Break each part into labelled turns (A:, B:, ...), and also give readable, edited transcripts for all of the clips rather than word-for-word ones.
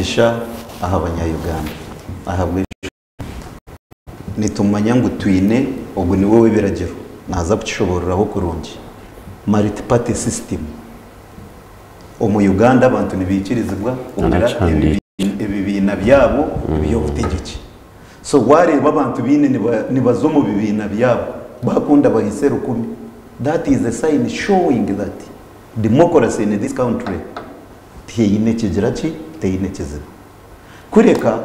A: N'omugisha aha banya-Uganda ahabw'enshonga nitumanya ngu twine ogu niwe w'ebiragiro naaza kukishoboororaho kurungi multi-party system. Omu Uganda abantu nibaikirizibwa kugira ebibiina byabo by'obutegyeki. So wareeba abantu baine nibaza omu bibiina byabo bakunda bahise rukumi that is a sign showing that democracy in this country teine kigira ki teine kizibu. Kureka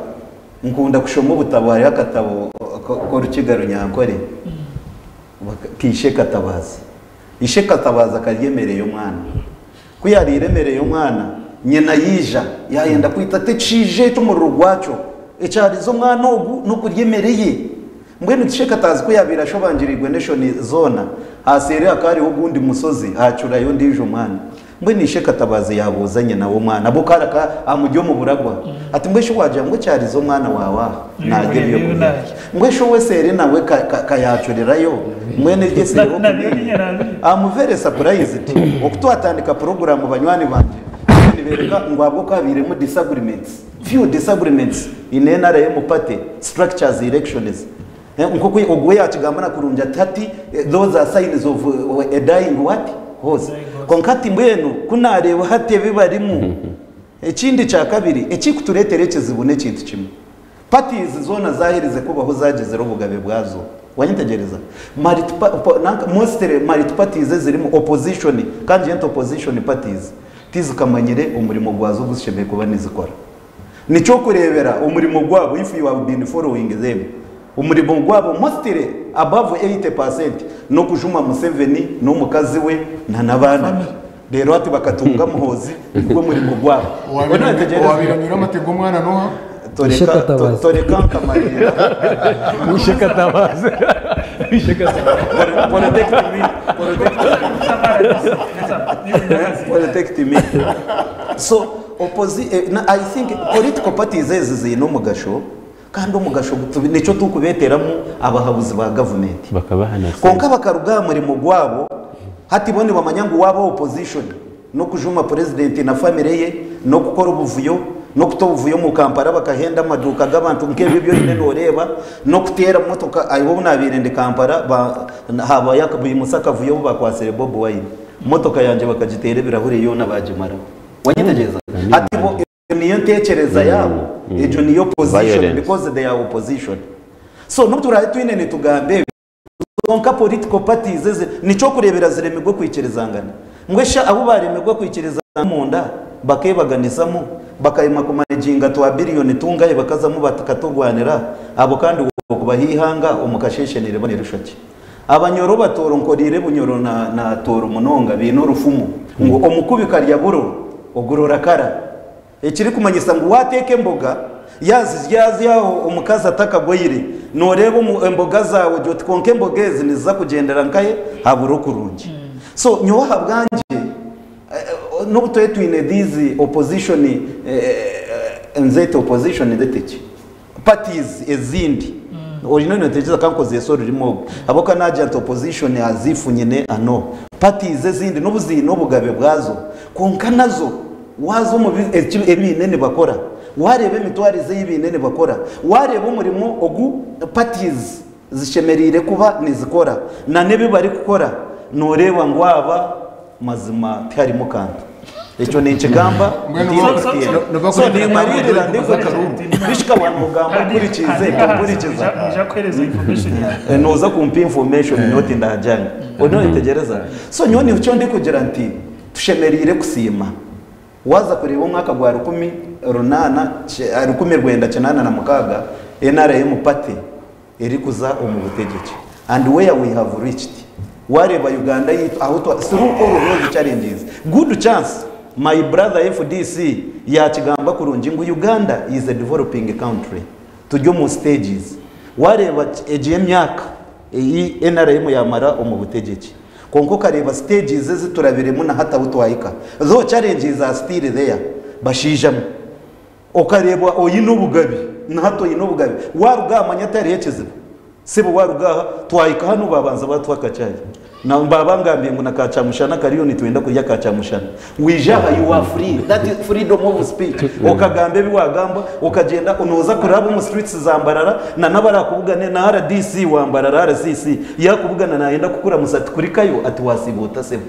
A: nkunda kushoma obutabo hariho akatabo k'orukiga runyankore ka Ishe Katabaazi. Ishe Katabaazi akarya emere y'omwana. Ku yaariire emere y'omwana, nyina yaija yaayenda kwita ati, Ekishaija eki omuriro gwakyo ekyarize omwana ogu n'okurya emere ye. Mbwenu Ishe Katabaazi ku yaabaire ashobangiriirwe n'eshoni zoona, aha seeri hakaba hariho ogundi mushozi haacurayo ondiijo mwana. Mbwenu Ishe Katabaazi yaabuuza nyina w'omwana, ahabw'okuba araka amuri omu buragwa, ati, Mbwenu shi waagira ngu ekyarize omwana waawe aha naarya ebyokurya? Mbwenu shi ow'eseeri nawe ka yaacurirayo? Mbwenu eryo eseeri oku riri? I'm very surprised oku twatandika puroguraamu banywani bangye nibeereka ngu ahabw'okuba habairemu disagreements, few disagreements in NRM party structures elections. Nk'oku ogwo yaakigamba na kurungi ati hati those are signs of a dying what? Horse. Kwonka hati mbwenu ku naareeba hati ebi barimu, ekindi kyakabiri ekirikutureetera ekizibu n'ekintu kimwe. Parties zoona zaaherize kubaho zaagizire obugabe bwazo. Wanyetegyereza? Multi mostly multi parties ezirimu opposition, ka ngire nti opposition parties, tizikamanyire omurimo gwazo ogu zishemereire kuba nizikora. Nikyokureebera omurimo gwabo if you have been following them omurimo gwabo mostly above 80% nokujuma Museveni nomukazi we na nabaana be reero hati bakatunga Muhoozi nigwo murimo gwabo.
B: Owabaire anywire amate g'omwana noha?
C: Ishe Katabazi.
A: Toreka nkamariira.
D: Ishe Katabazi. Ishe Katabazi.
A: Protect me. Protect me. Protect me. So Opposi na I think political parties ezi ziine omugasho kandi omugasho nikyo turikubeeteramu abahabuzi ba gavumenti.
E: Bakabaha na sente.
A: Kwonka bakaruga aha murimo gwabo hati bo nibamanya ngu waaba opposition n'okujuma purezidenti na famire ye, n'okukora obuvuyo, n'okuta obuvuyo omu Kampala bakahenda amaduuka g'abantu nk'ebyo ebi oine nooreeba, n'okuteera motoka. Hariho obu naabaire ndi Kampala ba haabayo baimutsya akavuyo obu baakwatsire Bobi Wine, motoka yangye bakagiteera ebirahure yoona baagimaraho. Wanyetegyereza? Hati bo egyo niyo ntekyereza yaabo, egyo niyo position
E: Violence.
A: because they are opposition. So n'obu turaabe twine nitugamba ebyo, kwonka political parties ezi nikyokureebera ziremirwe kwikirizangana. Mbwe shi abu baaremirwe kwikirizangana omunda bakeebaganisamu, bakayema kumanaginga twa billion tungahi bakazamu bakaturwanira, abo kandi wokubaha eihanga omu kasheeshe niriba nirishwa ki? Abanyoro Batooro nkoriire Bunyoro na na Tooro munonga baine orufumu ngu omukubi karya buro ogurora kara. Ekirikumanyisa ngu wateeka emboga yazirya aho omukazi atakagwaire noreeba omu emboga zaawe ogira oti kwonka emboga ezi niziza kugyendera nkahe aha buro kurungi. So nyowe ahabwangye n'obu twaba twine these opposition nzeete opposition nzete ki? Parties ezindi oine notekyereza ka nkozeesa orurimi oru ahabw'okuba nagira nti opposition as if nyine a no parties ezindi n'obu ziine obugabe bwazo kwonka nazo waaza omu bi eki ebi baine nibakora waareeba emitwarize ei baine nibakora waareeba omurimo ogu parties zishemereire kuba nizikora na n'ebi barikukora nooreeba ngu aba mazima tiharimu kantu. Ekyo ninkigamba
B: Mbwenu
A: ntaine
B: bo-
A: kutiina.
B: no-
A: So
B: nibakureetera
A: nimariirira
B: tambura
A: ndikugira
B: akaruru.
A: Bishika wanogamba mpurikiize tompurikiza.
F: Nija kuhereza information yawe.
A: Eh, Nooza kumpa information nyowe tindahajyanga. Oriyo noyetegyereza? So nyowe nikyo ndikugira nti tushemereire kusiima. Waaza kureeba omwaka gwa 1886 NRM party erikuza omu butegyeki and where we have reached wareeba Uganda yaitu ahu twa through all those challenges good chance my brother FDC yakigamba kurungi ngu Uganda is a developing country turi omu stages wareeba egi emyaka eyi nrm yamara omu butegyeki kwonka okareeba stages ezi turabiremu na hati ahu twahika though challenges are still there bashaija mwe Okareebwa oine obugabe, na hati oine obugabe. Waaruga aha manya tihariho ekizibu. Sebo waaruga aha, twahika hanu baabanza baatuha akachai. Na baba ngambye ngu na kacyamushana kariyo nitwenda kurya kacyamushana. Wija aha, you are free. That is freedom of speech. Okagamba ebi wagamba, okagenda onoza kuraba omu streets za Mbarara na n'abarakubugane na RDC wa Mbarara, RCC yakubugana nayenda kukuramusa ati kurikayo, ati wasibuta sebo.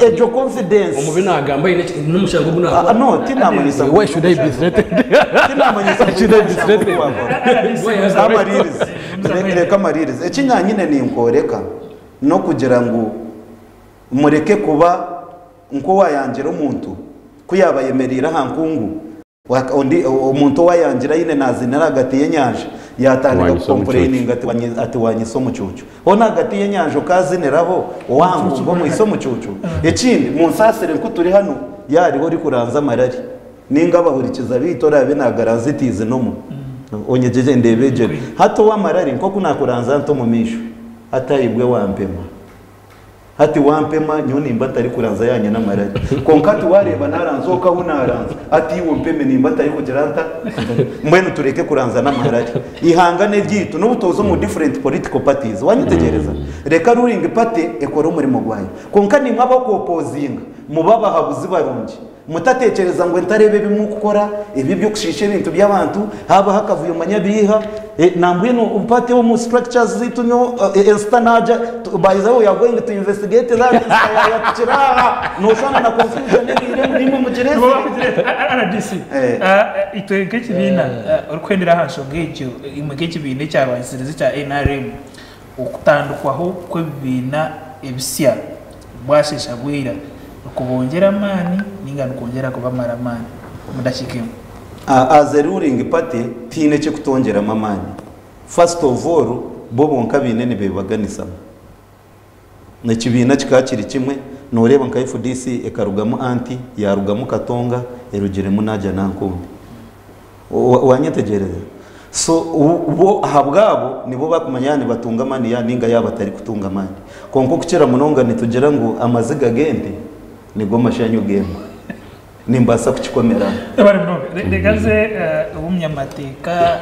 A: Egyo confidence.
D: Omubi nagamba aine n'omushango ogu nakora.
A: Ah, no, tinamanyisa.
D: Why should I be threatened?
A: Tinamanyisa.
D: Should I be threatened?
A: Amaririzi. Reka amaririzi. Ekinyanyine ninkoreka nokugira ngu mureke kuba nkowayangira omuntu kuyaba yemerera aha nkungu, ondi omuntu owayangira yine nazinira hagati y'enyanja yatandika
C: Wanyisa
A: kucomplaininga ati wanyisa omucucu. Ona hagati y'enyanja okaziniraho owangu ngo mwisa omucucu. Ekindi munsasire nko turi hano yariho ori kuranza amarari ninga abahurikiza bitu orabe nagaranza itizi nomu onyejeje ndebejere hato wamarari nko kunakuranza nto mu misho atayibwe wampema hati wampema nyo nimba ntari kuranza yanye n'amarari konka ati wareba naranza okaho naranza ati iwo mpeme nimba ntari kugira nta mbwenu tureke kuranza n'amarari ihangane ryitu n'ubutozo mu different political parties wanyitegereza reka ruling party ekora umurimo gwayo konka nimwe abakopozinga mubabahabuzi barungi mutatekereza ngo ntarebe bimwe gukora ibi byo kushisha ibintu by'abantu haba hakavuye manyabiha nambwino upate wo mu structures zitu nyo instanaja by the way we are going to investigate that ya no sana na confusion n'ibire nimwe mugireze
E: RDC itwe nk'ekibiina orikwendera aha nshonga egyo imwe nk'ekibiina ekyarwanisirize kya NRM okutandikwaho kw'ebibiina ebisya bwashesha bwira kubongera amaani ninga nikwongera kubamara amaani mudakikemu.
A: As a ruling party tiine kyekutongeramo amaani. First of all bo bonka biine nibebaganisana ekibiina kikaba kiri kimwe noreeba nka FDC ekarugamu anti yarugamu Katonga erugiremu naja nankumbi wanyetegereza. So bo ahabwabo nibo bakumanya nibatunga amaani ya ninga yaba batari kutunga amaani konko kukira munonga nitugira ngu amaziga gente nigo mashanyu gemba nimbasa kukikomera.
E: Rekaze obunyamateka.